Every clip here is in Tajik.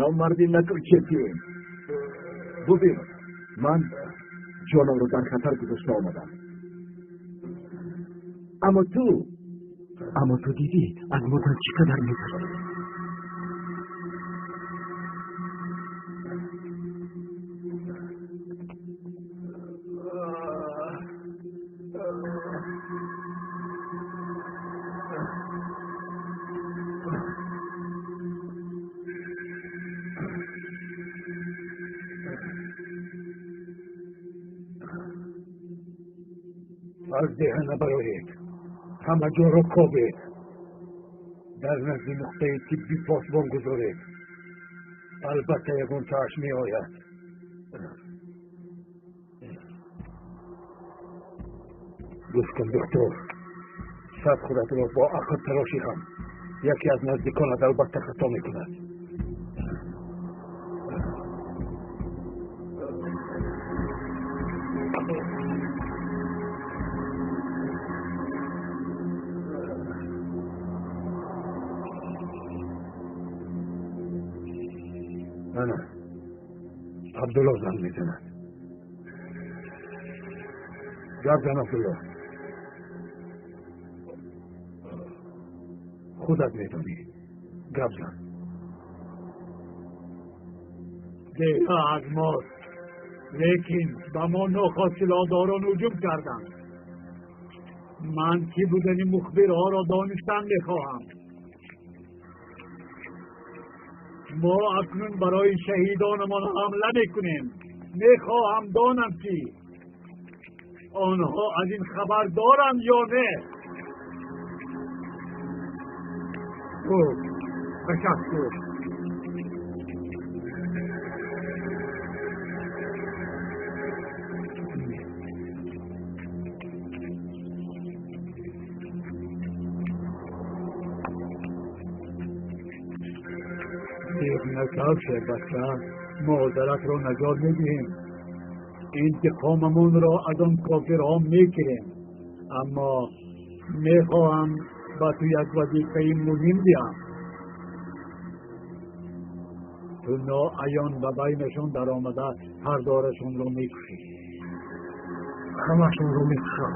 Номардӣ накун, Чепин. Бубин, ман ҷонамро дар хатар гузошта омадам. Аммо ту дидӣ, аз мурдан чӣ қадар метарсӣ. Аз деҳа набароед, ҳама ҷоро кобед, дар назди нуқтаи тиббӣ посбон гузоред. Албатта ягон тааш меояд. Гӯш кун, духтур, сад худатро бо ақл тарошӣ ҳам яке аз наздиконат албатта хато мекунад. Ана, Абдулло занг мезанад. Гап зан, Абдулло. Худат медонӣ, гап зан. Деҳа аз мост, лекин ба мо нохост силоҳдорон ҳуҷум карданд. Ман кӣ будани мухбирҳоро донистан мехоҳам. Мо акнун барои шаҳидонамон ҳамла мекунем. Мехоҳам донам, ки онҳо аз ин хабар доранд ё не. Хуб, ташаккур. Накавше, бача, модаратро наҷот медиҳем. Интиқомамонро аз он кофирҳо мегирем. Аммо мехоҳам ба ту як вазифаи муҳим диҳам. Ту ноаён ба байнашон даромада ҳардорашонро мекушӣ. Ҳамашонро мекушам.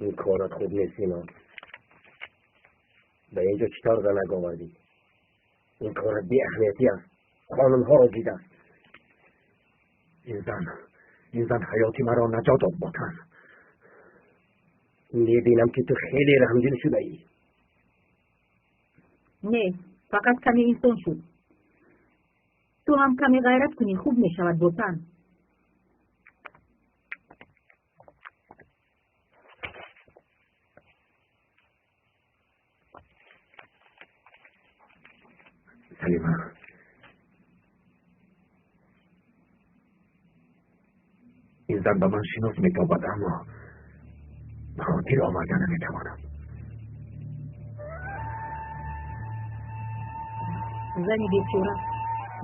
Ин корат хуб нест, Синон. Ба инҷо чӣ тавр занак овардӣ? Ин корат беаҳамиятӣ аст, қонунҳоро зид аст. Ин зан ҳаёти маро наҷот дод, Ботан. Мебинам, ки ту хеле раҳмдил шудаӣ. Не, фақат каме инсон шуд. Ту ҳам каме ғайрат кунӣ, хуб мешавад, Ботан. Салима, ин зан ба ман шинос метобад, аммо ба хотир оварда наметавонам. Зани бечора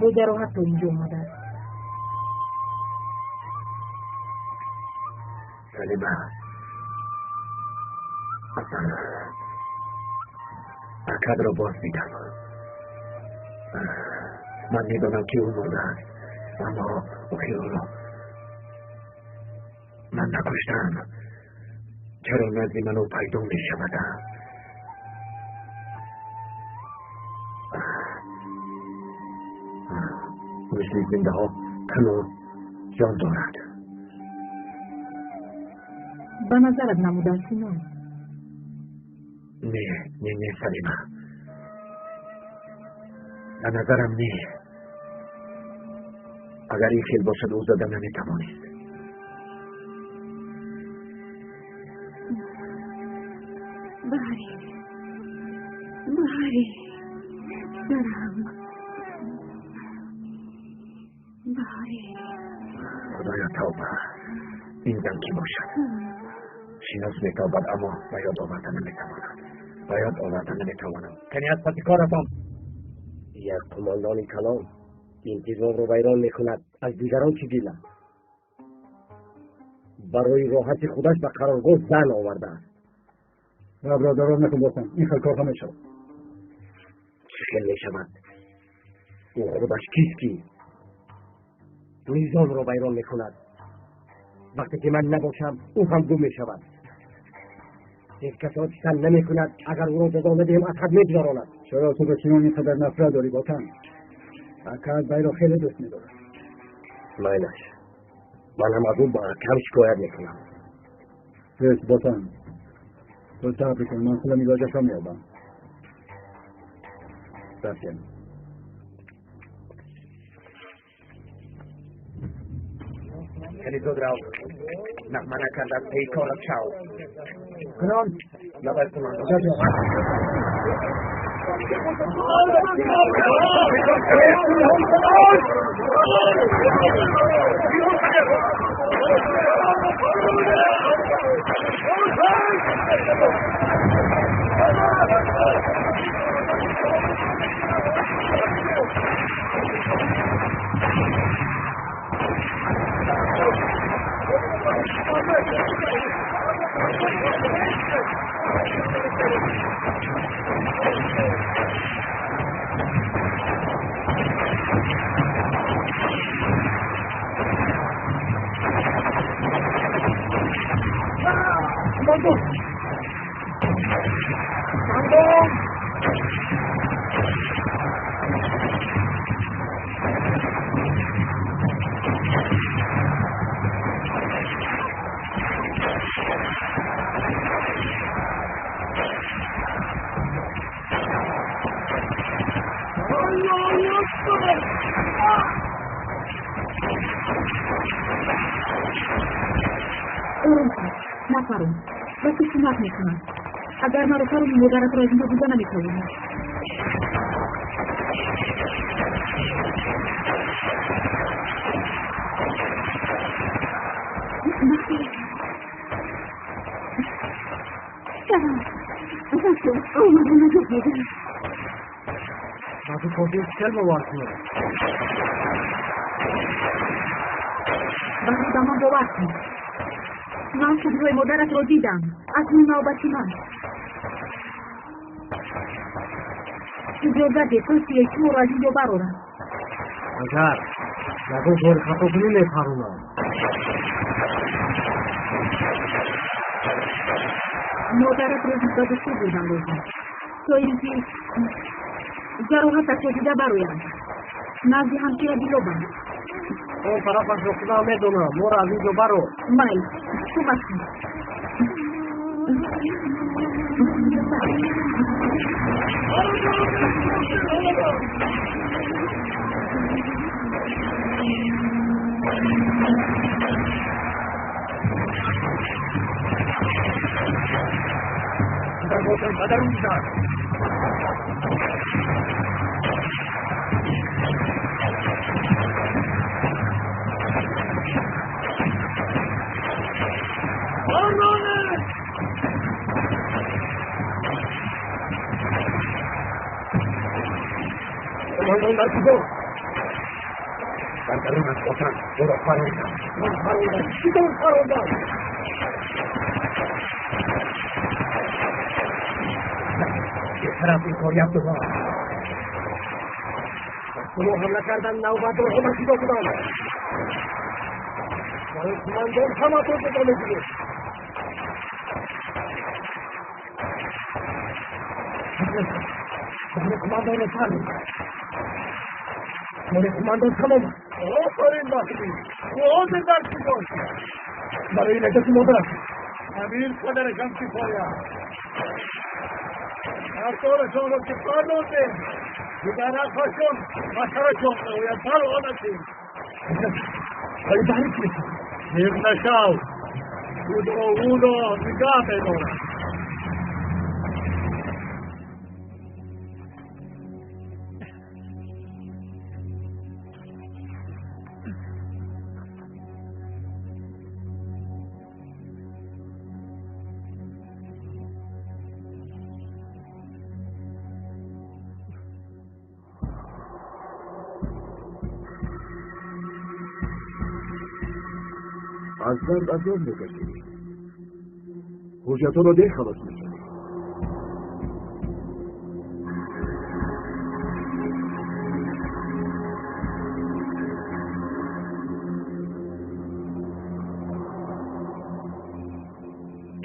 бо ҷароҳат то инҷо омадааст. Салима, асан акадро боз дидам. Ман медонам, ки ӯ мурдааст, аммо охир ӯро ман накуштам. Чаро назди ман ӯ пайдо мешавад? Мисли зиндаҳо тану ҷон дорад. Ба назарат намудааст, Синон? Не, не, не, Салима, ба назарам не. Агар ин хел бошад, ӯ зада наметавонист. Баҳри, Баҳри, сарам, Баҳри. Худоё, тавба! Ин зан кӣ бошад? Шинос метобад, аммо ба ёд оварда наметавонам, ба ёд оварда наметавонам. Кани аз паси коратон? Як қумондони калон. Интизомро вайрон мекунад, аз дигарон чӣ гила? Барои роҳати худаш ба қароргоҳ зан овардааст. Гапро дароз накун, Ботан, ин хел корҳо мешавад. Чӣ хел мешавад? Ӯ худаш кист, ки низомро вайрон мекунад? Вақте ки ман набошам, ӯ ҳам гум мешавад. Ҳеҷ касро писанд намекунад. Агар ӯро ҷазо надиҳем, аз ҳад мегузаронад. Чаро ту ба Синон ин қадар нафрат дорӣ, Ботан? Акаат вайро хеле дӯст медорад. Майлаш, ман ҳам аз ӯ ба акам шикоят мекунам. Бес, Ботан, ту сабр кун, ман худам илоҷашро меёбам. Рафтем. Хеле зуд рав. Нағма накарда аз паи корат шав. Кунон Набояд кунон. Ором шав, нафарон, ба ту кӯмак мекунам. Агар маро фарони, модаратро аз инҷо бурда наметавонӣ. Маро наҷот медиҳӣ. Ба ту фотиҳ чӣ хел бовар кунам? Ба худ ман бовар кун. Ман худҳои модаратро дидам. Акнун навбати ман. Иҷоза де, то сиёҳчиро аз инҷо барорам. Агар ягон кори хато кунӣ, мепаронам. Модаратро зуд ба духтур бурдан лозим, то ин ки ҷароҳаташро дида бароям, назди ҳамшира биёбам. Он тарафашро худам медонам, моро аз инҷо баро. Майл, кӯмак кун. Ботан, ба дарун зад. Командон дар куҷо? Дар дарун аст, Ботан. Ӯро фарондам. Ман фарондам. Чӣ тавр фарондам? Беҳтар ин кор як дуба. Ба шумо ҳамла кардан, навбатро ҳама ҷудо кунам. Барои командон ҳаматон ҷудо мегиред. Барои командонро фармудам. Кори командон тамом аст. Офарин, Бахтӣ, ту ҳозир дар чӣ бошӣ? Барои наҷоти модарат. Амир падарашам кифоя. Сардорашонро ки фармудем, дигар ҳаққашон ба сарашон меояд, парво накун. Вале баҳри чӣ мешавад? Ниғ нашав, худро ӯро нигаҳ медорад. Аз дард азоб мекашӣ. Ҳуҷҷатҳоро дер халос мекунӣ.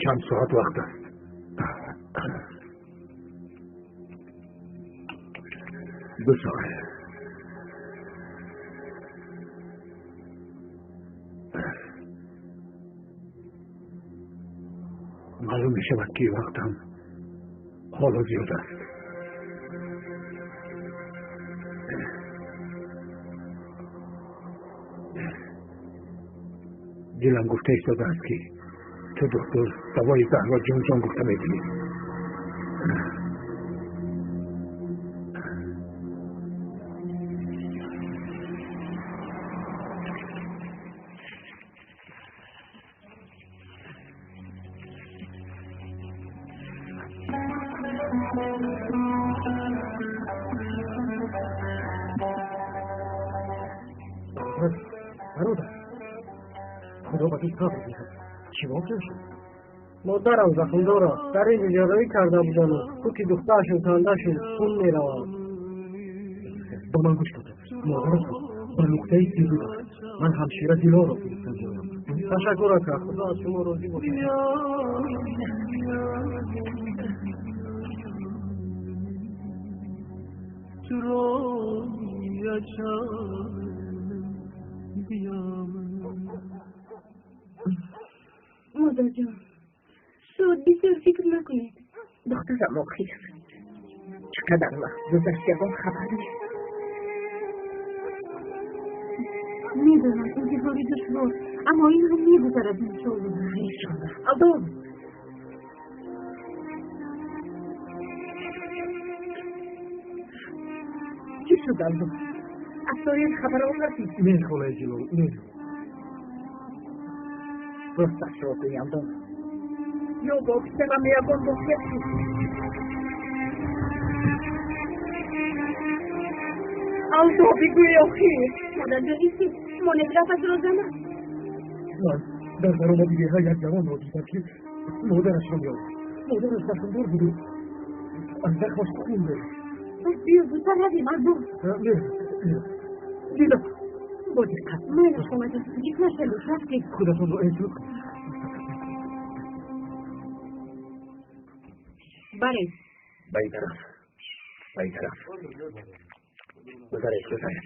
Чанд соат вақт аст? 2 соат. Маълум мешавад, ки вақтам ҳоло зиёд аст. Дилам гуфта истодааст, ки ту доктор давои заҳрро ҷон-ҷон гуфта медиҳӣ. Бародар, Худо ба ту сабр диҳад. Чӣ воқеа шуд? Модарам захмдор аст. Дар ин ҷарроҳӣ карда будану кӯки духтарашон канда шуд, хун меравад. Ба ман гӯш кун. Модаратро ба нуқтаи тиббӣ бар. Ман ҳамшира Дилоро гирифтам меоям. Ташаккур ака, Худо аз шумо розӣ бошад. Модарҷон, шуд бисёр фикр накунед. Духтарам охир, чӣ қадар вақт гузашт, ягон хабар нест. Медонам, интизори душвор, аммо ин ҳам мегузарад иншоаллоҳ. Иншоаллоҳ. Алдон! Чӣ шуд, Алдон? Аз Тоҳир хабар овардӣ? Не, холаи Ҷилол, не. Росташро гӯй, Алдон. Ё бо писарам ягон воқеа шуд? Алдо, бигӯй охир. Модарҷон, истед, монографашро занам. Ман дар даромади деҳа як ҷавонро дидам, ки модарашро меовард. Модараш захмдор буду аз захмаш хун мерехт. Пас биё зудтар равем, Алдон. Не, дидам. Бо диққат. Майли, холаҷон, ҷиқ нашавед, рафтем. Худатонро эҳтиёт кунед. Бале. Ба ин тараф, ба ин тараф. Гузаред, гузаред.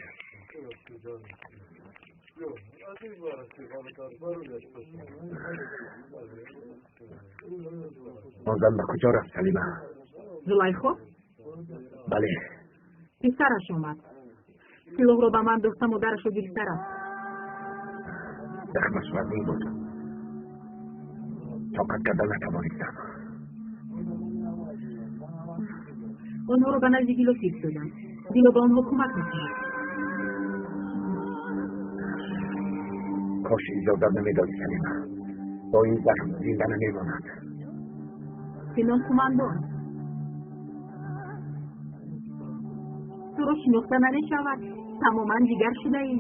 Он зан ба куҷо рафт, Салима? Зулайхо? Бале. Писараш омад. Силоҳро ба ман дошта, модарашро гирифта рафт. Захмаш вазнин буд. Тоқат карда натавонистам. Онҳоро ба назди Дило фиристодам. Дило ба онҳо кӯмак мекунад. Кош иҷозат намедодӣ, Салима. Бо ин захм зинда намемонад. Синон кумандон, туро шинохта намешавад. Тамоман дигар шудаӣ.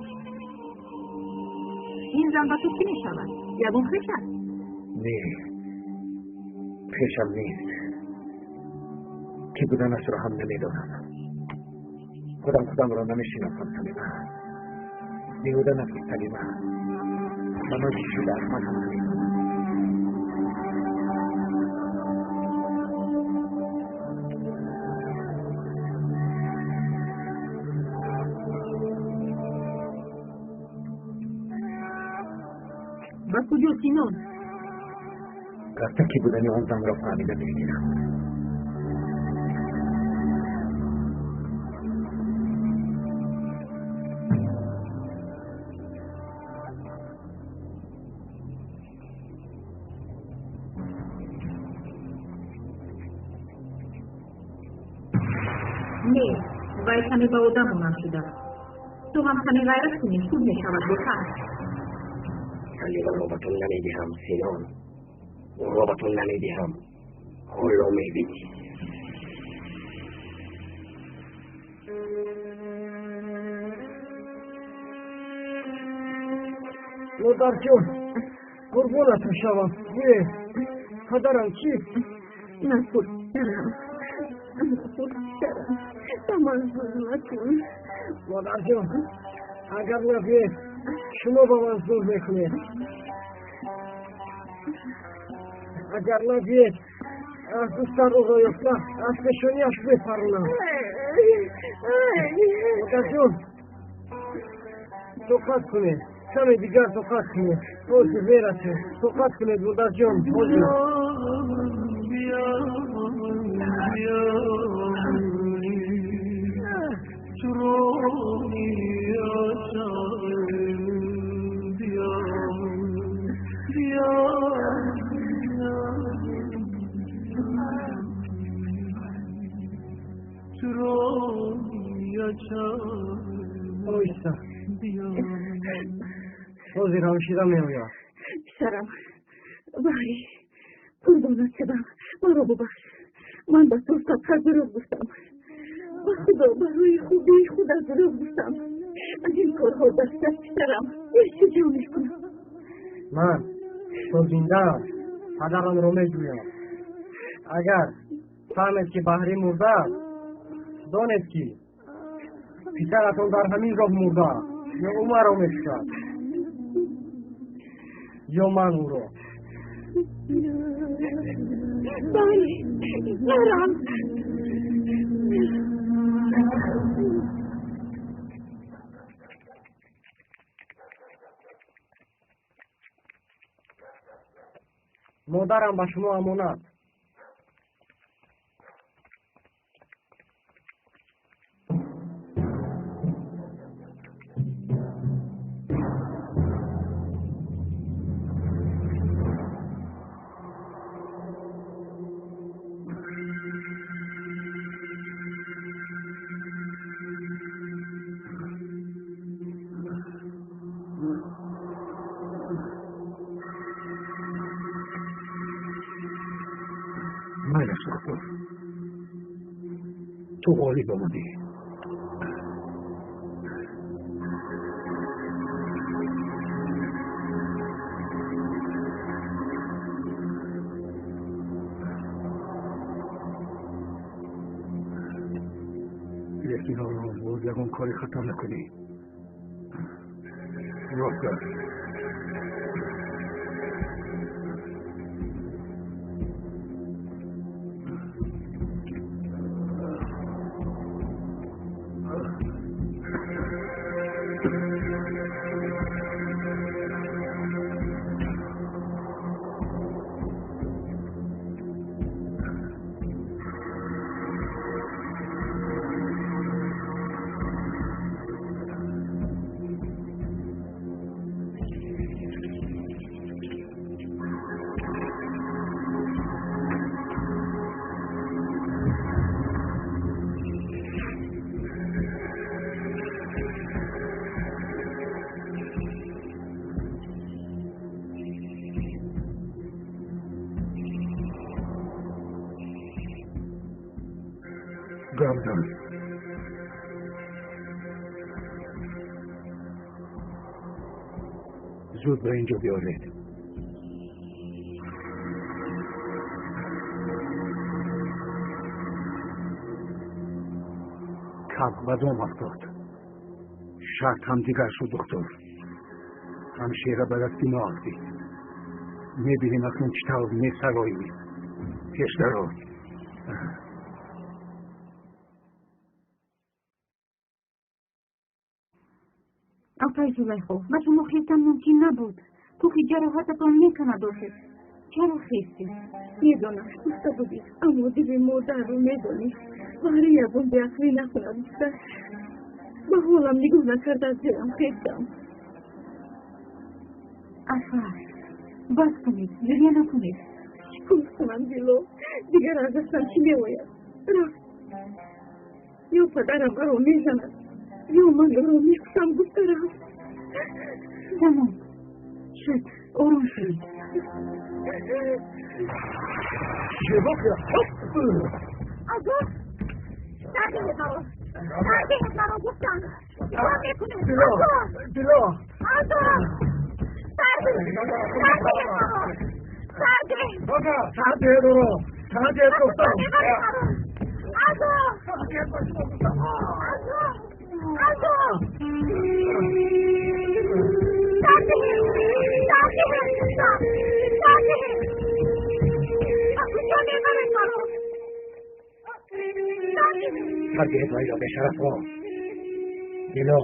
Ин зан ба ту чӣ мешавад? Ягон хеш аст? Не, хешам нест. Ки буданашро ҳам намедонам. Худам худамро намешиносам, Салима. Беҳуда нафис, Салима. Ба ман чӣ шудааст, ман ҳам намедонам. Ба куҷо, Синон? Рафта ки будани он занро фаҳмида мегирам. Не, вай каме ба одам монанд шудааст. Ту ҳам каме ғайрат кунӣ, хуб мешавад, беҳар. Салимаро ба ту намедиҳам, Синон. Ӯро ба ту намедиҳам. Ҳоло мебинӣ. Модарҷон, Қурбонатон шавам, гӯед, падарам кист? Напурс, писарам, напурс, писарам, ба ман зулм накун. Модарҷон, агар нагӯед, шумо ба ман зулм мекунед. Агар нагӯед, аз дӯстар ӯро ёфта, аз пешониаш мепаронам. Модарҷон, тоқат кунед, каме дигар тоқат кунед, ҳозир мерасем. Тоқат кунед, модарҷон, ҳозир. Оҳиста, ҳозир ҳамшира меояд. Писарам, Баҳрӣ, қурбонат шудам, маро бубахш. Ман ба ту садқа дурӯғ гуфтам. Ба Худо, барои хубии худат дурӯғ гуфтам. Аз ин корҳо даст, писарам, илтиҷо мекунам. Ман то зиндаам падарамро меҷӯям. Агар фаҳмед, ки Баҳрӣ мурдааст, донед, ки писаратон дар ҳамин роҳ мурдааст. Ё ӯ маро мекушад, ё ман ӯро. Бале, нарам. Модарам ба шумо амонат. Майлаш, доктор, ту ғолиб омадӣ. Лекин ором, боз ягон кори хато накунӣ. Рост гаст. Гамдан, зуд ба инҷо биёред. Калк ба дом афтод. Шарт ҳам дигар шуд, доктор. Ҳамшира ба дасти мо афтид. Мебинем акнун чӣ тавр месароӣ. Пеш даро. Апай Зулайхо, ба шумо хестан мумкин набуд. Кӯхи ҷароҳататон меканад охир. Чаро хестӣ? Медонам, гуфта будӣ, аммо дили модарро медонӣ. Баҳри ягон беақлӣ накунад гуфта, ба ҳолам нигоҳ накарда аз ҷоям хестам. Апа, бас кунед, гиря накунед. Чӣ кор кунам, Дило? Дигар аз дастам чӣ меояд? Рафт. Ё падарам маро мезанад, ё ман ӯро мекушам, гуфта рафт. Тамом шуд, ором шавед. Чӣ воқеа? Азоб! Сардиҳед маро! Сардиҳед маро, гуфтам! Чӣ кор мекунед? Дило! Дило! Азоб! Сар Сардиҳед ӯро! Сардиҳед гуфтам! Сардиҳед вайро бешарафро! Дило!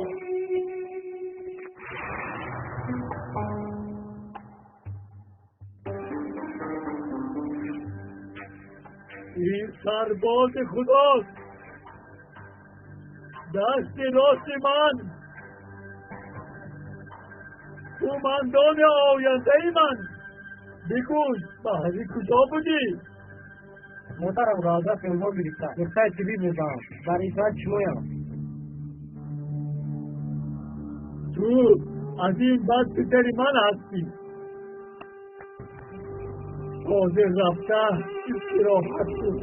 Ин сарбози худост, дасти рости ман, кумандони ояндаи ман. Бигӯй, баҳри куҷо будӣ? Модарамро аз дасти онҳо гирифта, нуқтаи тиббӣ бурдаам. Дар итоати шумоям. Ту аз ин бад писари ман ҳастӣ. Ҳозир рафта истироҳат кун.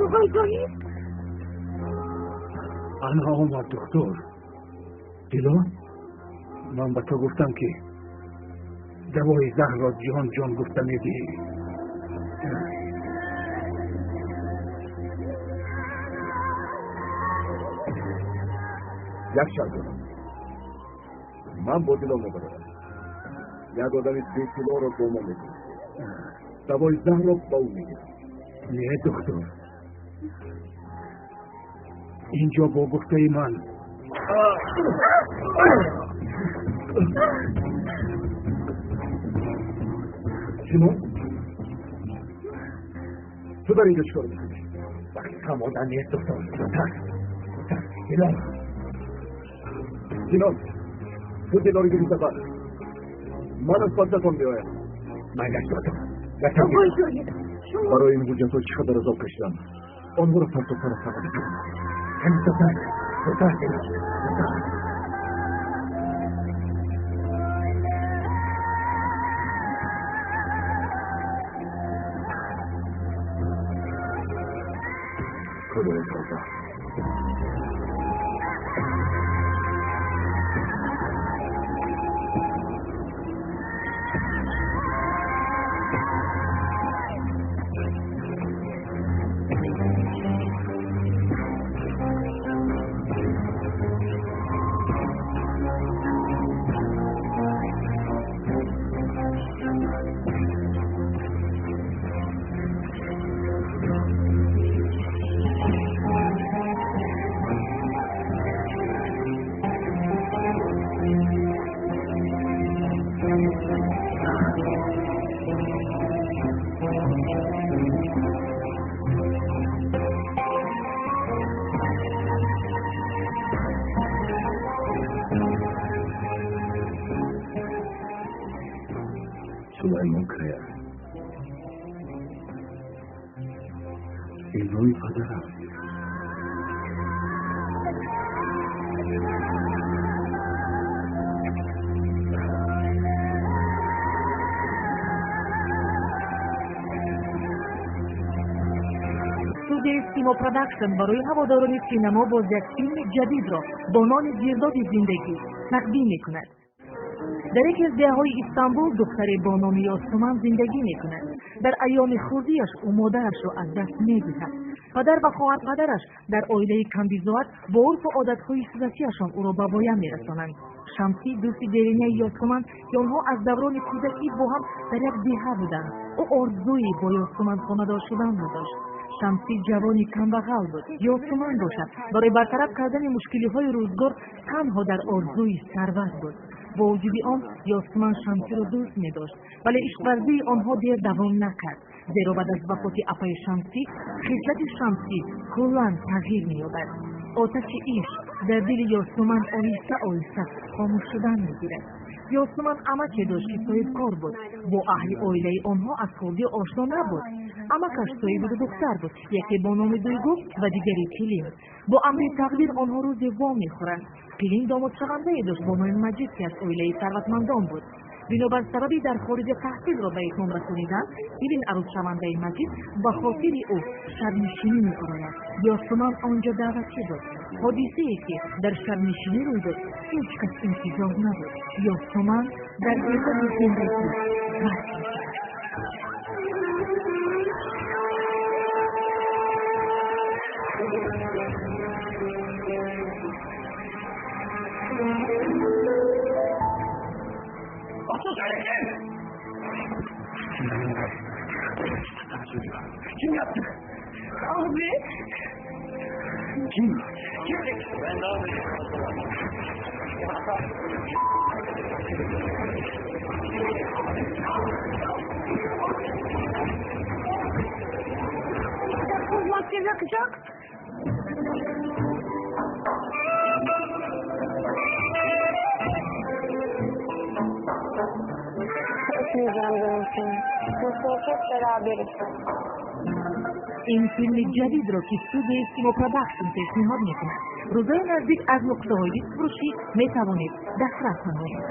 Оғои Зоҳид, Ана омад духтур. Дило, ман ба ту гуфтам, ки давои заҳрро ҷон ҷон гуфта медиҳӣ. Як шарт дорам. Ман бо Дило мебароям. Як одами беиттилоъро бо мо мекунам. Давои заҳрро ба ӯ мегирам. Не, духтур, инҷо бо гуфтаи ман. Симон, ту дар инҷо чӣ кор мекунӣ? Вақти ғам нест, духтур. Зудтар, зудтар. Дило, Синон, ту Дилоро гирифта бар. Ман аз пасатон меоям. Майлаш, духтур. Оғои Зоҳид, шумо Барои ин ҳуҷҷатҳо чӣ қадар азоб кашидам. Онҳоро партофта рафтам. Зудтар, зудтар, Дило, зудтар. Худои тавба. Сулаймон Кая. Ин номи падарам. Студияи Симо Продакшн барои ҳаводорони синамо боз як филми ҷадидро бо номи «Гирдоби зиндагӣ» тақдим мекунад. Дар яке аз деҳаҳои Истанбул духтаре бо номи Ёсуман зиндагӣ мекунад. Дар айёми хурдиаш ӯ модарашро аз даст медиҳад. Падар ва хоҳарпадараш дар оилаи камбизоат бо урфу одатҳои суннатиашон ӯро ба воя мерасонанд. Шамсӣ, дӯсти деринаи Ёсуман, ки онҳо аз даврони кӯдакӣ бо ҳам дар як деҳа буданд, ӯ орзуи бо Ёсуман хонадор шуданро дошт. Шамсӣ ҷавони камбағал буд. Ёсуман бошад, барои бартараф кардани мушкилиҳои рӯзгор танҳо дар орзуи сарват буд. Бо вуҷуди он, Ёсуман Шамсиро дӯст медошт, вале ишқварзии онҳо дер давом накард, зеро баъд аз вафоти апаи Шамсӣ хислати Шамсӣ куллан тағйир меёбад. Оташи ишқ дар дили Ёсуман оҳиста оҳиста хомӯш шудан мегирад. Ёсуман амаке дошт, ки соҳибкор буд. Бо аҳли оилаи онҳо аз хурдӣ ошно набуд. Амакаш соҳиби ду духтар буд, яке бо номи Дуйгу ва дигари Пилин. Бо амри тақдир онҳо рӯзе вомехӯранд. Пилин домодшавандае дошт бо номи Маҷид, ки аз оилаи сарватмандон буд. Бинобар сабаби дар хориҷа таҳсилро ба итмом расонидан, келин арӯзшавандаи Маҷид ба хотири ӯ шабнишинӣ меорояд. Ёсуман он ҷо даъватчӣ буд. Ҳодисае ки дар шабнишинӣ рӯй дод, ҳеҷ кас интизор набуд. Ёсуман дар гирдоби зиндагӣ ғарқ мешавад. Kim yaptı? Abi. Kim? Kim? Ben daha Yakacak. Öpmeyeceğim canım seni. Nasıl hep beraberiz. Ин филми ҷадидро, ки студияи Симо Продакшн пешниҳод мекунад, рӯзои наздик аз нуқтаҳои дискфурӯшӣ метавонед дастрас намоед.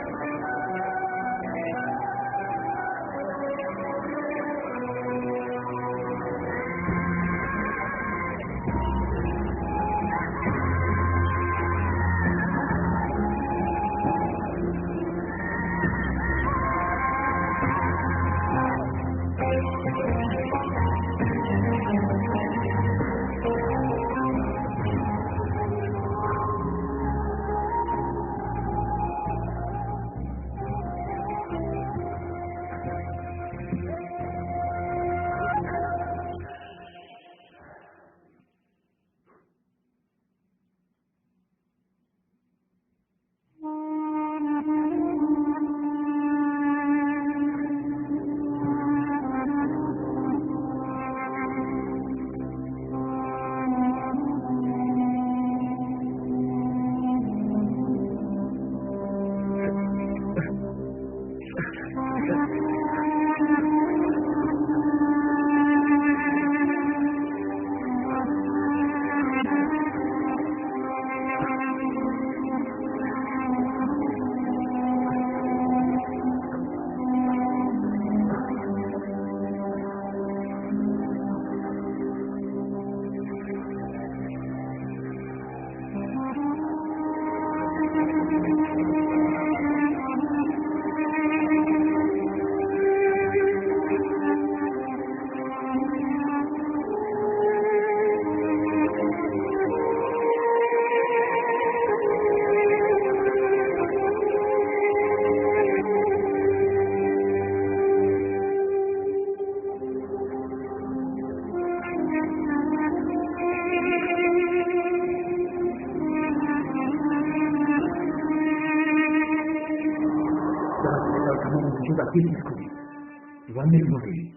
تمام وجودت گیر میکنی و میمیری.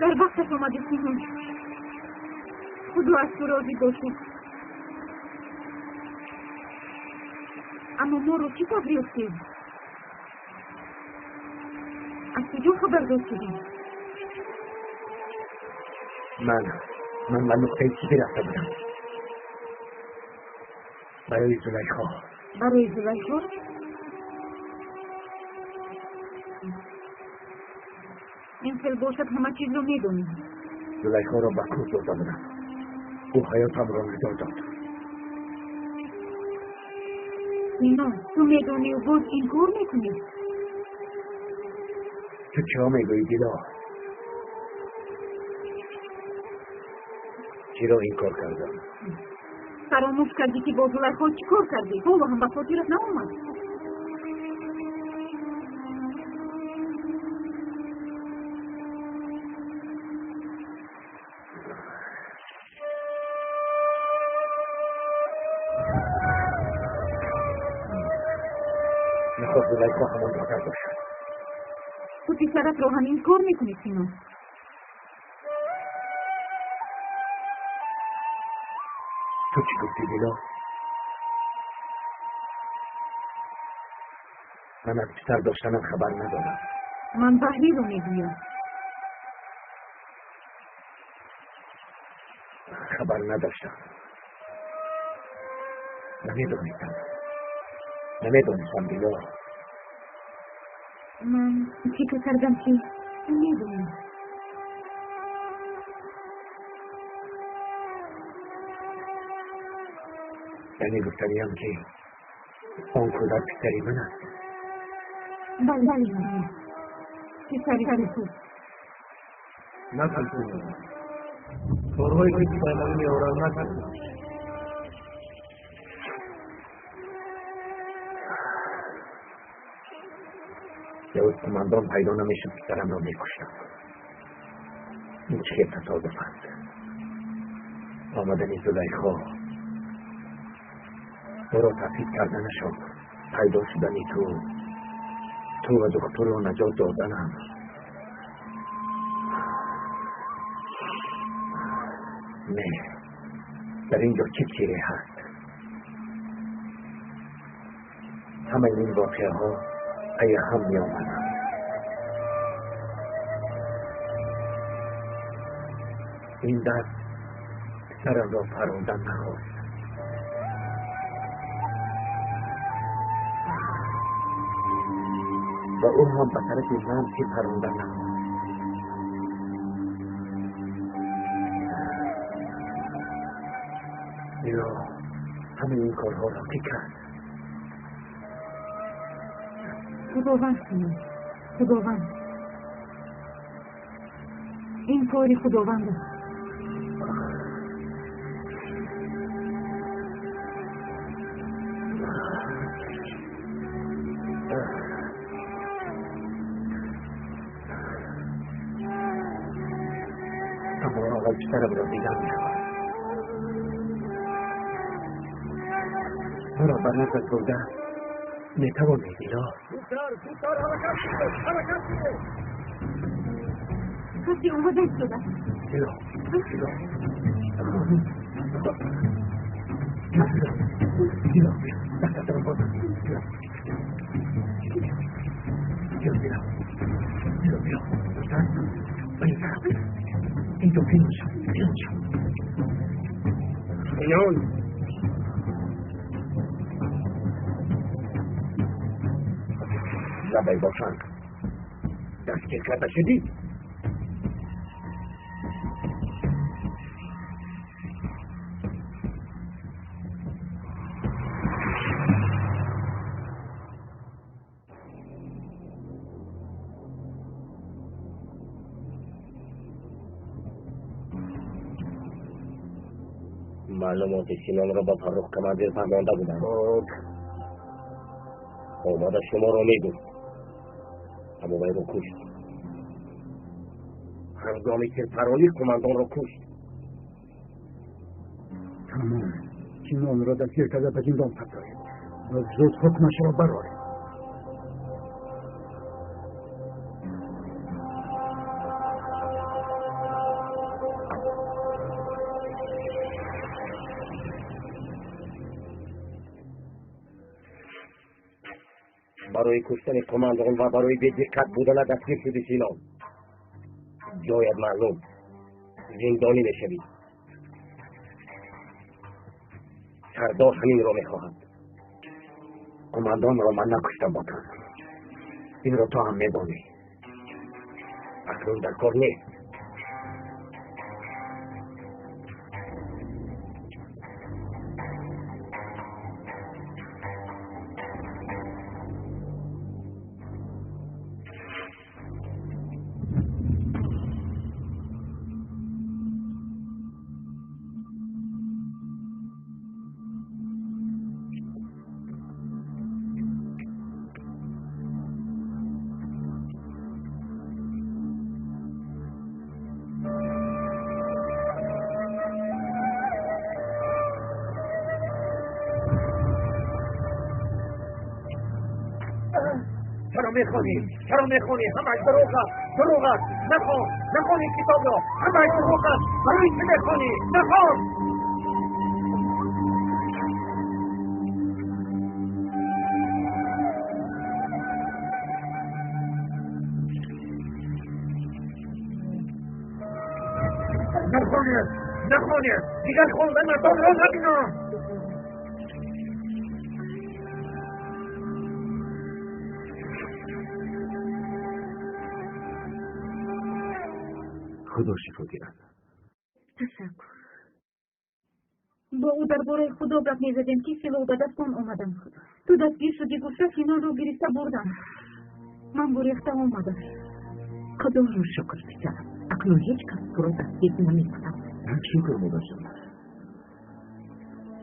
Дар вақташ омадӣ, Сиҳун. Худо аз ту розӣ бошад. Аммо моро чӣ тавр ёфтем? Аз куҷо хабардор шудем? Ман ба нуқтаи тиббӣ рафта будам барои Зулайхо. Барои Зулайхо? ин хел бошад, ҳама чизро медонӣ. Зулайхоро ба кӯҳ бурда будам. Ӯ ҳаётамро наҷот дод. Сино, ту медонию боз инкор мекунӣ? Ту чиҳо мегӯӣ, Дило? Чиро инкор кардам? Фаромӯш кардӣ, ки бо Зулайхо чӣ кор кардӣ? Ҳоло ҳам ба хотират наомад? Мехоҳ Зулайхо ҳамон духтар бошад. Ту писаратро ҳам инкор мекунӣ, Сино? Ту чӣ гуфтӣ, Дило? Ман аз писар доштанам хабар надорам. Ман Баҳриро мегӯям. Хабар надоштам. Намедонистам. Намедонистам, Дило. Ман фикр кардам, ки ту медонӣ. Яъне гуфтаниям, ки он кӯдак писари ман аст. Бале, бале, писари ту. Накард. Корҳое ки пушаймонӣ меоранд, накард. Явуз қумандон пайдо намешуд, писарамро мекуштам. Ин чӣ хел тасодуф аст? Омадани Зулайхо, ӯро таҳдид карданашон, пайдо шудани ту, ту ва духтурро наҷот доданам. Не, дар ин ҷо чӣ сирре ҳаст? Ҳамаи ин воқеаҳо пайи ҳам меомаданд. Ин даст писарамро парондан нахост. Ва ӯ ҳам ба тарафи ман тир парондан нахост. Дило, ҳамаи ин корҳоро кӣ кард? Худованд, Сино, Худованд. Ин кори Худованд аст. Аммо аввал писарамро дидан мехоҳам. Маро ба наздат бурда метавонӣ, Дило? Зудтар, зудтар ҳаракат кунед, ҳаракат кунед. Касе омада истодааст. Дило, Дило. Дило, дастатро боз. Дило. Дило, Дило. Дило, Дило. Зудтар. Ба ин тараф. Инҷо пинҳон шав, пинҳон шав. Синон! Лабай бошанд. Дастгир карда шудӣ? Маълумоти Синонро ба Фаррух командир фаҳмонда будам. Хуб. Омада шуморо мегуфт, аммо вайро кушт. Ҳангоми тирпаронӣ қумандонро кушт. Тамом. Синонро дастгир карда ба зиндон партоед ва зуд ҳукмашро бароред. Барои куштани қумандон ва барои бедиққат будана дастгир шуди, Синон. Ҷоят маълум, зиндонӣ мешавӣ. Сардор ҳаминро мехоҳад. Қумандонро ман накуштам, Ботан. Инро ту ҳам медонӣ. Акнун дар кор нест. چرا میخوانی؟ چرا میخوانی؟ همش دروغ است، دروغ است. نخوان، نخوان این کتاب را. همش دروغ است. برای چه میخوانی؟ نخوان. نخوانی، نخوانی. دیگر خواندن آن را نبینم. Худо шифо диҳад. Ташаккур. Бо ӯ дар бораи Худо гап мезадем, ки силоҳ ба дастон омадам. Ту дастгир шудӣ, гуфта Синонро гирифта бурдам. Ман гурехта омадам. Худоро шукр, писарам. Акнун ҳеҷ кас туро дастгир намекунад. Шукр, модарҷон.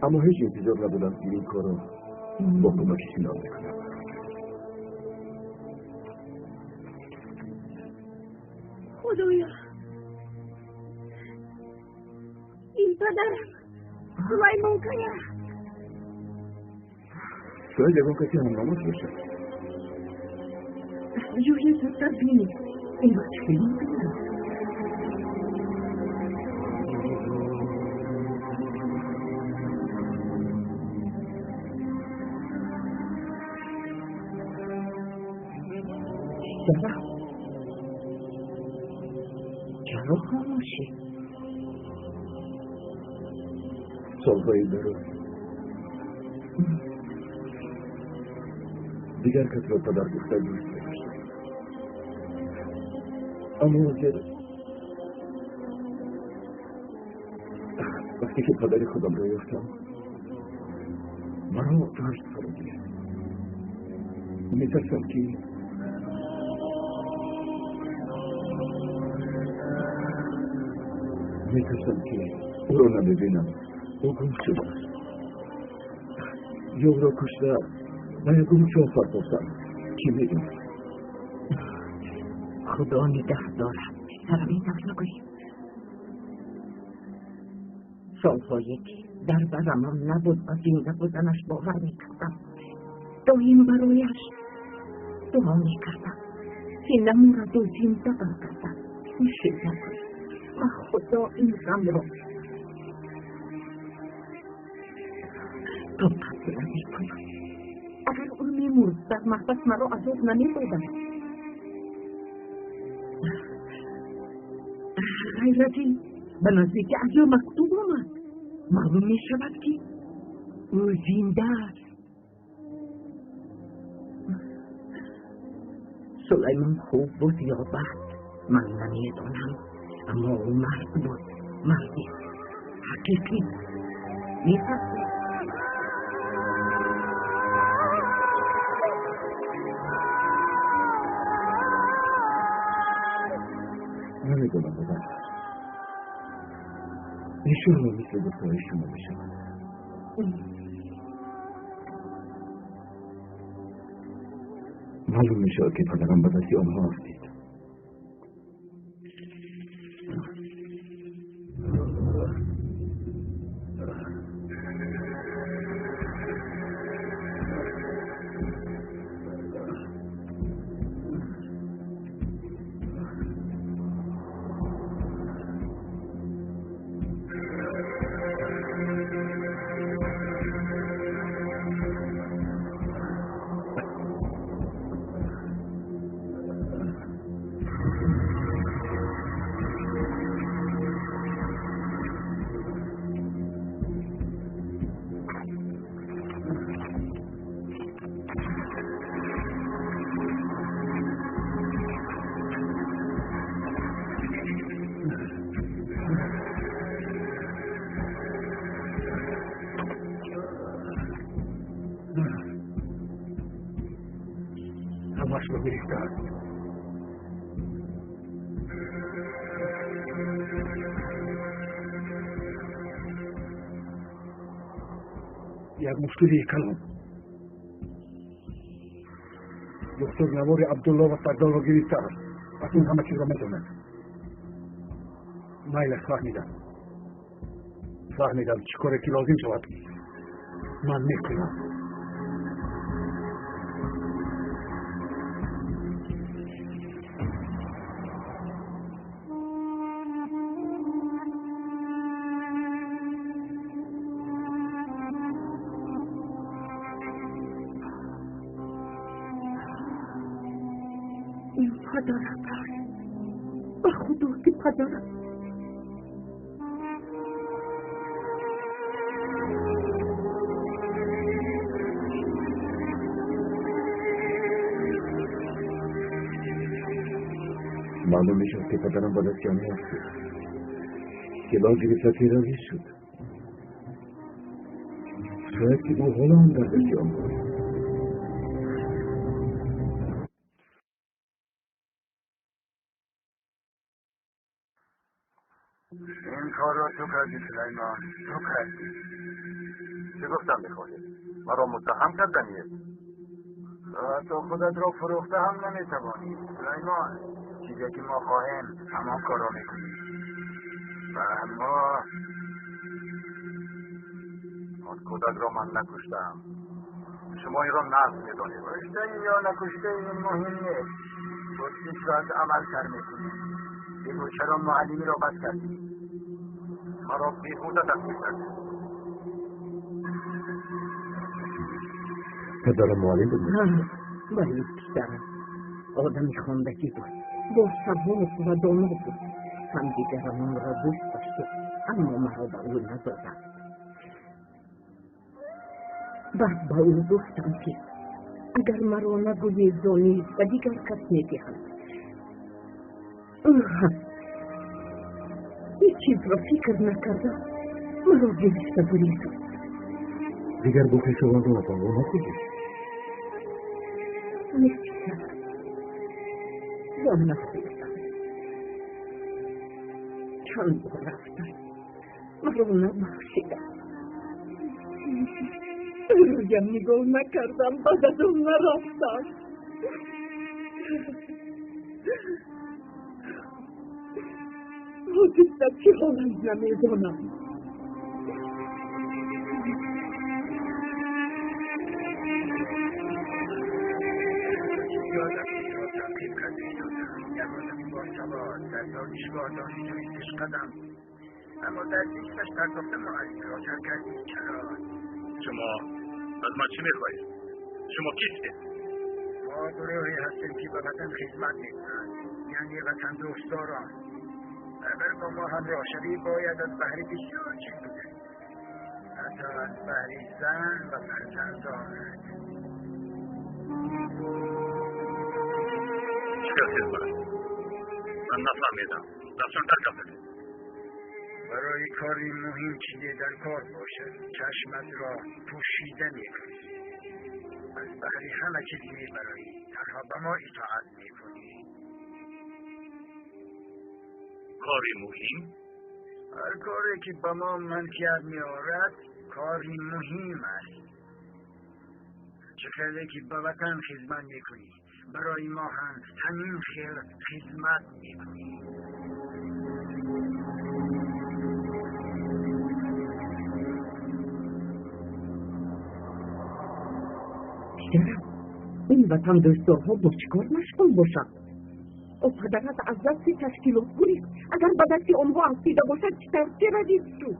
Аммо ҳеҷ интизор набудам, ки ин корро бо кӯмаки Синон мекунам. Худоё, ин падарам Сулаймон Кая. Шояд ягон касе ҳамнамоз бошад. Ҷӯя, зудтар бинед. Инро чӣ мебинам? Писарам, чаро хомӯшӣ? Солҳои дароз дигар касро падар гуфта дӯст медоштам, аммо ҳозир вақте ки падари худамро ёфтам, маро тарс фаро гирифт. Метарсам ки ӯро намебинам. Ӯ гум шудааст. Ё ӯро кушта ба ягон ҷо партофтам, кӣ медонад? Худо нигаҳ дорад, писарам, ин тавр нагӯй. Солҳое ки дар барамам набуд, ба зинда буданаш бовар мекардам. Доим барояш дуо мекардам, ки намураду зинда баргардад. Мушкил нагӯй, ба Худо ин ғамро тоқат намекунам. Агар ӯ мемурд, дар маҳбас маро азоб намедоданд. Ғайр аз ин, ба наздики аҷо мактуб омад. Маълум мешавад, ки ӯ зинда аст. Сулаймон хуб буд ё бад, ман намедонам, аммо ӯ мард буд, марди ҳақиқӣ. Мефаҳмӣ? Намедонам, модар. Иншоалло мисли гуфтаҳои шумо мешавад. Маълум мешавад, ки падарам ба дасти онҳо афтид. силоҳашро гирифтааст. Як мушкилии калон. Доктор навори Абдулло ва Сардорро гирифтааст. Акнун ҳама чизро медонад. Майлаш, фаҳмидам. Фаҳмидам, чӣ коре ки лозим шавад, ман мекунам. Ин падарат аст. Ба худо ки падарат. Маълум мешавад, ки падарам ба дасти онҳо афтид. Силоҳ гирифта террорист шуд. Шояд ки ӯ ҳоло ҳам дар дасти онҳост. این کار را تو کردی سلیمان، تو کردی. چه گفتم میخواهید؟ مرا متهم کردنیه. تو خودت را فروخته هم نمیتوانی سلیمان. چیزی که ما خواهیم همان کار را میکنیم. و اما آن کودک را من نکشتم. شما این را نقض میدانید. کشته یا نکشته این مهم نیست. پرسش را از عمل سر میکنیم. بگو چرا معلمی را بس کردی؟ مرا بیهوده دستگیر کردی. پدرم معلم بود؟ بله پسرم، آدمی خواندگی بود، با سواد و دانا بود. همدیگرمان را دوست داشتیم، اما مرا به او ندادند. بعد به او گفتم که اگر مرا نگویی زانی به دیگر کس میدهند. او هم هیچ چیز را فکر نکردم، مرا گرفته برید. دیگر با خویشاوندانتان رو نخوردید؟ نه پسرم، با نخوردم. چند بار رفتم، مرا نبخشیدم. رویم نگاه نکردم، بعد از آن نرفتم. حاضر در چه حالم نمیدانم. یادم را تعقیب کرده ایستادم. یک آدمی باسواد در دانشگاه دانشجوی قدم، اما در زیستش پرداخت معلم را ترک کردی. چرا؟ شما از من چی میخواهید؟ شما کیستید؟ ما گروهی هستیم که به وطن خدمت میکنند، یعنی وطن دوستداران. اگر با ما همراه شوی باید از بهر بسیار چیز بگذری، حتی از بهر زن و فرزندانت. چه خدمت؟ من نفهمیدم. دستان در کفتید. برای کاری مهم چیزی در کار باشد چشمت را پوشیده میکنی. از بهر همه چیز میبرایی، تنها به ما اطاعت میکنی. کاری مهم؟ هر کاری که به ما منفعت میآورد کاری مهم است. چه خیلی که به وطن خدمت میکنی، برای ما هم همین خیر خدمت میکنی. پدرم، این وطن دوستدارها با چیکار مشغول باشند؟ او پدرت از دست تشکیلات گریخت. اگر به دست آنها افتیده باشد چطور تروریست شد؟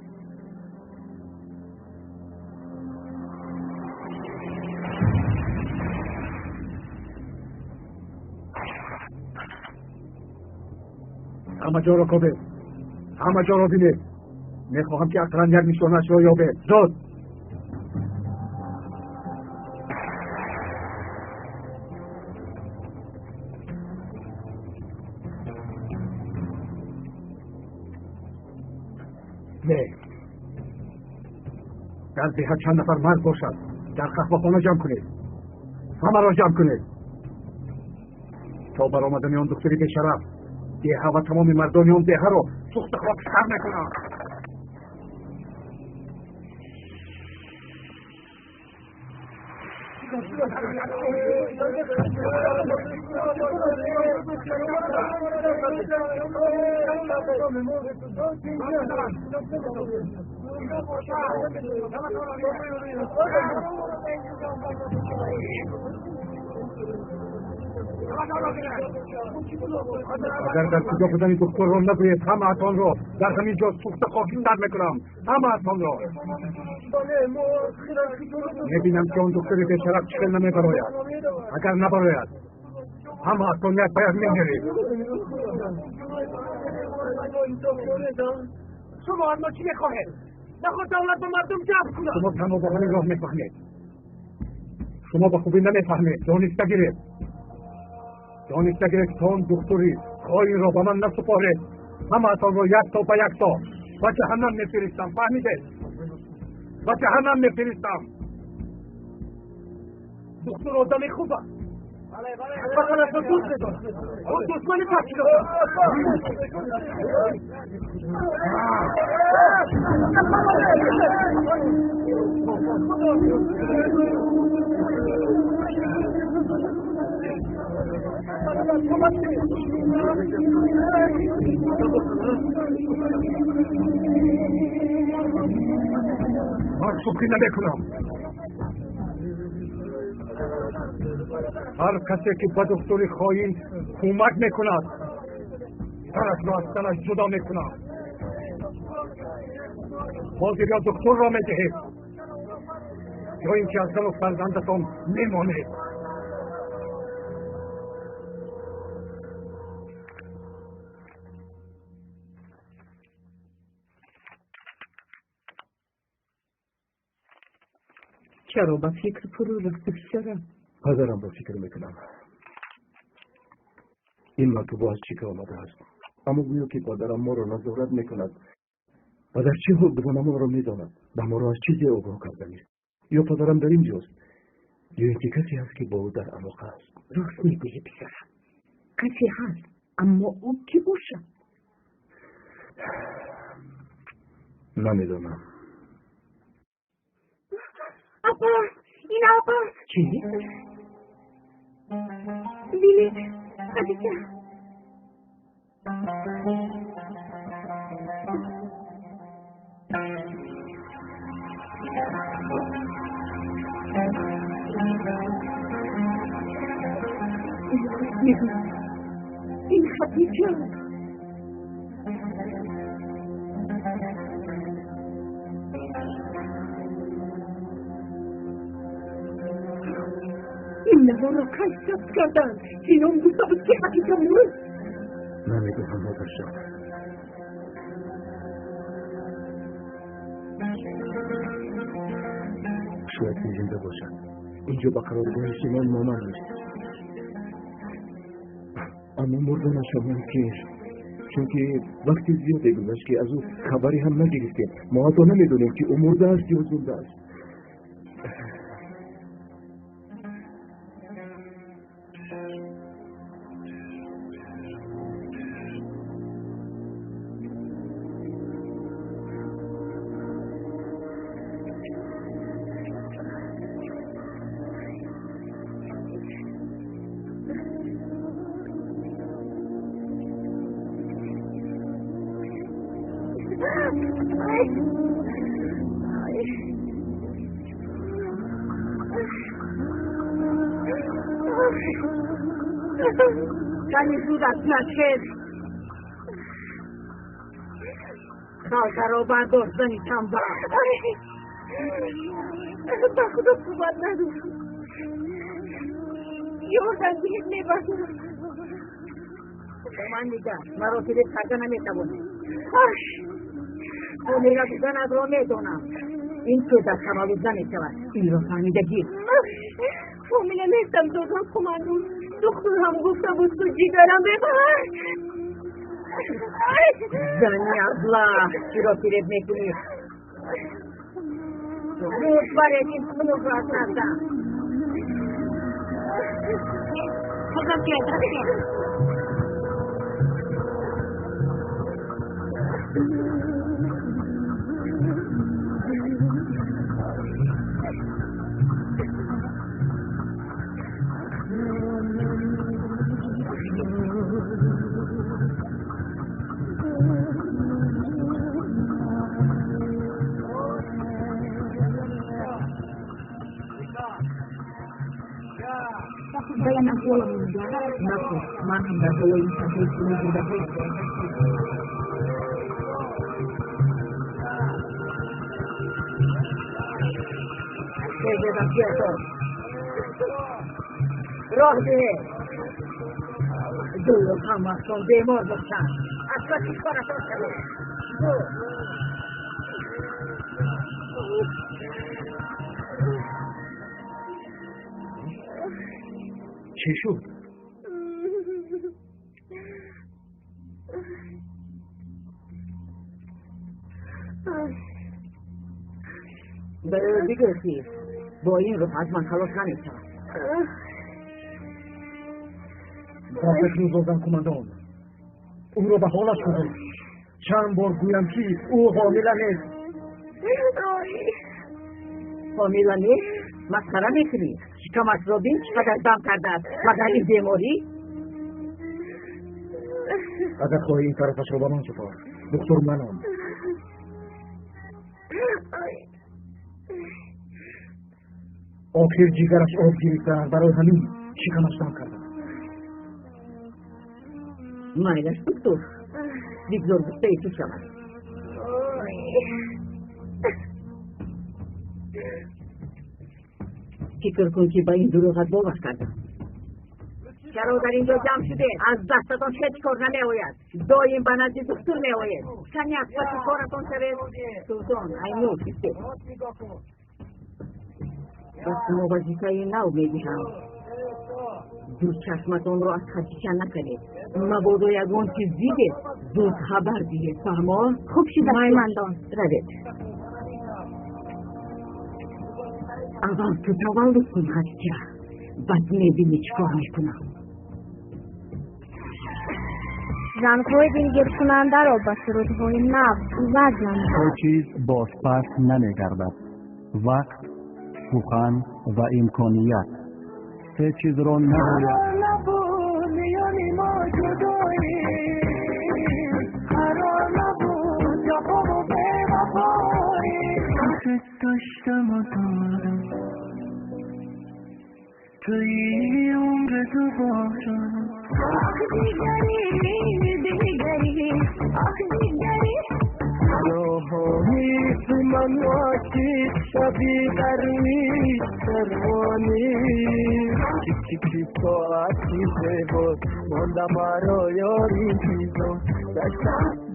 همه جا را کابه، همه جا را بینه. میخواهم که اقلا یک نشانش را یابه. زود. نه، در دیه چند نفر مرد باشد. در قهوه‌خانه جمع کنید. همه را جمع کنید. То баромадани он духтари бешараф, деҳа ва тамоми мардони он деҳаро сӯхта хокистар мекунам. Агар дар куҷо будани духтурро нагӯед, ҳамаатонро дар ҳамин ҷо сӯхта хокистар мекунам. Ҳамаатонро. Мебинам ки он духтари бешараф чӣ хел намебарояд. Агар набарояд, ҳамаатон як ба як мемиред. Шумо аз мо чӣ мехоҳед? Наход давлат ба мардум ҷабр кунад. Шумо танҳо ба ҳамин роҳ мефаҳмед. Шумо ба хубӣ намефаҳмед. Дониста гиред. Дониста гиред, то он духтури хоинро ба ман насупоред, ҳамаатонро як то ба як то ба ҷаҳаннам мефиристам. Фаҳмидед? Ба ҷаҳаннам мефиристам. Духтур одами хуб аст. Ватанашро дӯст медорад. Ӯ душмани ташкилот аст. Ман шӯхӣ намекунам. Ҳар касе ки ба духтури хоин кӯмак мекунад, сарашро аз танаш ҷудо мекунам. Ҳозир ё духтурро медиҳед, ё ин ки аз зану фарзандатон мемонед. Чаро ба фикр фурӯ рафтӣ, писарам? Падарамро фикр мекунам. Ин мактубо аз чӣ ка омадааст? Аммо гӯё ки падарам моро назорат мекунад ва дар чӣ ҳол буданамонро медонад. Ба моро аз чизе огоҳ карданист. Ё падарам дар ин ҷост, ё ин ки касе ҳаст, ки бо ӯ дар алоқа аст. Рост мегӯӣ, писарам, касе ҳаст, аммо ӯ кӣ бошад? Намедонам. Апа, ин апа. Чӣ? Бинед, Хадича. Мегӯям, ин Хадича. Ин наворро кай сабт карданд? Синон гуфта буд, ки Хадича мурд. Намедонам, модарҷон. Шояд ки зинда бошад. Инҷо ба қароргоҳи Синон монанд нест. Аммо мурданашам мумкин, чунки вақти зиёде гузашт, ки аз ӯ хабаре ҳам нагирифтем. Мо ҳатто намедонем, ки ӯ мурдааст ё зинда аст. Ками зуд аз нашхез. Халтаро бардор, зани танбал. Ба худо қувват надорам. Ёрдам диҳед, мебардорам. Ба ман нигар, маро фиреб карда наметавонӣ. Ҳомила буданатро медонам. Ин кӯдак таваллуд намешавад. Инро фаҳмида гир. Ҳомила нестам, додам кумандон. Духтур ҳам гуфта буд, ки ҷигарам бебар. Зани аблаҳ, чиро фиреб мекунӣ? Зуд баред ин хунукро аз наздам. Худо биёд, рафтем. Ман ҳам дар болои ин саҳнаи пули бурдаҳои роҳ диҳед. Дулу ҳамаатон бемор бошанд. Аз паси коратон шавед. Чӣ шуд? Ба ӯ бигӯ, ки бо ин рӯҳ аз ман халос намешавад. Ба фикри зозан кумандон, ӯро ба ҳолаш кунед. Чанд бор гӯям, ки ӯ ҳомила нест. Ҳомила нест? Масхара мекунӣ? Шикамашро бин, чӣ қадар дам кардааст. Магар ин беморӣ? Агар хоҳӣ, ин тарафашро ба ман супор. Духтур манам. Охир ҷигараш об гирифтааст, барои ҳамин шикамаш дам кардааст. Майлаш, доктор, бигзор гуфтаи ту шавад. Фикр кун, ки ба ин дурӯғат бовар кардам. Чаро дар ин ҷо ҷамъ шудед? Аз дастатон ҳеҷ кор намеояд. Доим ба назди духтур меоед. Кани аз паси коратон шавед. Султон, Айнур, истед. Ба шумо вазифаи нав медиҳам. Ду чашматонро аз Хадича накунед. Мабодо ягон чиз дидед, зуд хабар диҳед. Фаҳмо? Хуб шуда, кумандон. Равед. Аввал ту таваллуд кун, Хадича, баъд мебинӣ чӣ кор мекунам. Зангҳои дилгиркунандаро ба сурудҳои нав иваз намуд. То чиз бозпас намегардад: вақт, сухан ва имконият. Се чизро набояд набуд миёни мо ҷудоӣ, қарор набуд ҷафову бевафоӣ. Дӯст доштаму дорам туи умри дубора. Ах, дигари, дигари, ах, дигари. Роҳони ман ошиқ шаби дарвиш сарвонӣ. Чӣ соати зебост, монда маро ёри интизор.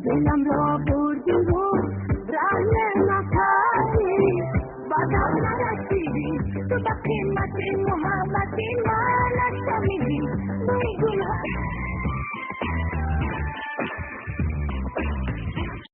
Дилам ро бурдиву раҳ накардӣ, бадам нарасидӣ ту ба қимати муҳаббати ман нашамидӣ. Бӯи гулҳо.